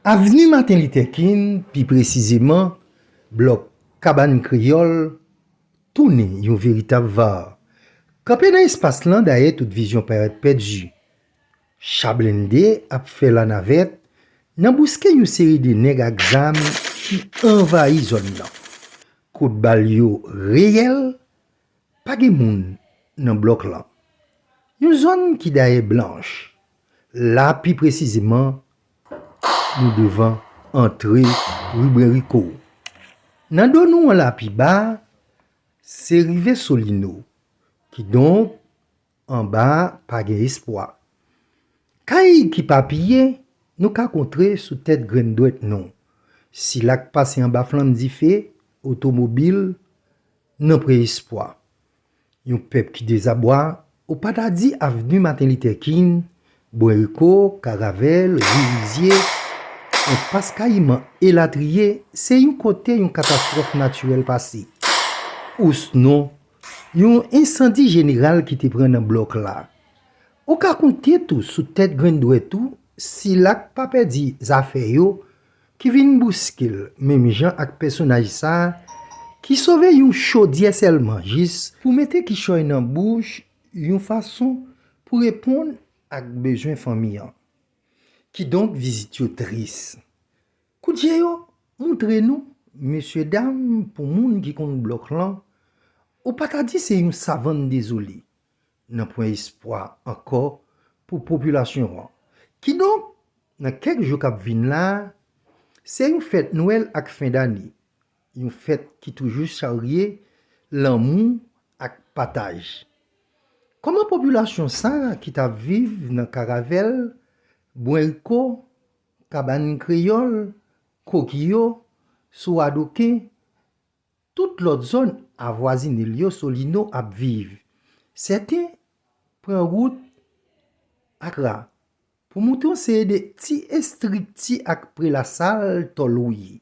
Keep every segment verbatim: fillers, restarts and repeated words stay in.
Avni Maten Litè King, pi presizeman, blòk Kabann Kreyòl, tounen yon veritab var. Kanpe nan espas lan dèyè tout vizyon parèt pèdi. Cha blende ap fè lanavèt nan bouske yon seri de nèg ak zam ki anvayi zòn nan. Kout bal yo reyèl, pa gen moun nan blòk lan. Yon zòn ki dèyè blanch. La, pi presizeman, nou devan antre Ribwen Riko. Nan do nou an la pi ba, se rive Solino. Kidonk, anba a pa gen espwa. Kay ki pa piye, nou ka kontre sou tèt grenn dwèt nou. Sila k pase anba flanm dife, otomobil, nan plen espwa. Yon pèp ki dezabwa, ou pa ta di avni Maten Litè King, Bwen Riko, Karavèl, Ri Rizye, Enpas Kayiman elatriye, se yon kote yon katastwòf natirèl pase. Osnon, yon ensandi jeneral ki te pran nan blòk la. Ou ka konte tou sou tèt grenn dwèt ou, sila k pa pèdi zafè yo, ki vin bouske l, menm jan ak pèsonaj sa a, ki sove yon chodyè sèlman jis pou mete kichòy nan bouch yon fason pou reponn ak bezwen fanmi an. Kidonk, vizit yo tris. Kout je yo montre nou, mesyedam, pou moun ki konn blòk lan, ou pa ta di se yon savann dezole, nan pwen espwa ankò pou popilasyon an. Kidonk, nan kèk jou k ap vin la, se yon fèt Nwèl ak fen dane, yon fèt ki toujou charye lanmou ak pataj. Kòman popilasyon sa a ki t ap viv nan Karavèl, Bwen Riko, Kabann Kreyòl, Kokiyo, sou Adoken, tout lòt zòn avwazine l yo Solino ap viv? Sèten pran wout Akra pou moute yon seri de ti estrikti ak pre lasal tòl wouye.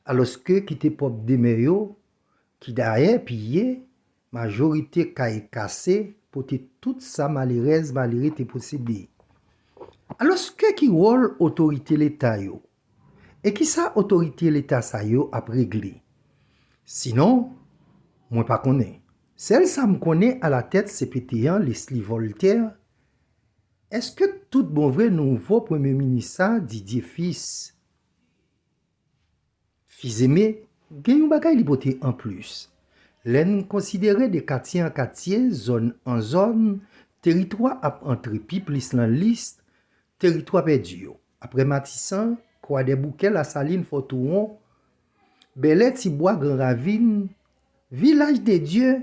Alòske kite pwòp demè yo, ki dayè piye, majorite kay kase, pote tout sa malerèz malere te posede. Alòske ki wòl otorite Leta yo? E kisa otorite Leta sa yo ap regle? Sinon, mwen pa konnen. Sèl sa m konnen, alatèt C P T an, Leslie Voltaire, èske tout bon vre nouvo premye minis sa, Didier Fils? Fizeme, gen yon bagay li pote anplis. Lè n konsidere de katye an katye, zòn an zòn, teritwa ap antre pi plis nan lis teritwa pèdi yo. Apre Matisan, Kwadèboukè, Lasalin, Fò Touwon, Bèlè, Tibwa, Gran Ravin, Vilaj de Dye,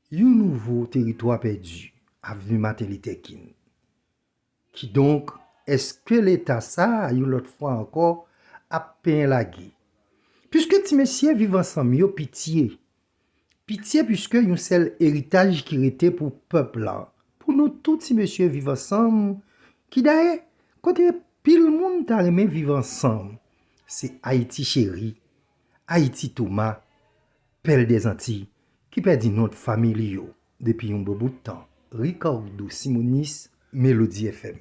yon nouvo teritwa pèdi, avni Maten Litè King. Kidonk, èske Leta sa a, yon lòt fwa ankò, ap penyen lage? Piske ti mesye Viv Ansanm yo pitye, pitye piske yon sèl eritaj ki rete pou pèp la, pou nou tout ti mesye Viv Ansanm, ki dayè, kote pil moun ta renmen viv ansanm, se Ayiti cheri, Ayiti Toma, Pèl dèzantiy, ki pèdi non fanmi li yo depi yon bon bout tan. Ricardo Simonis, Melody F M.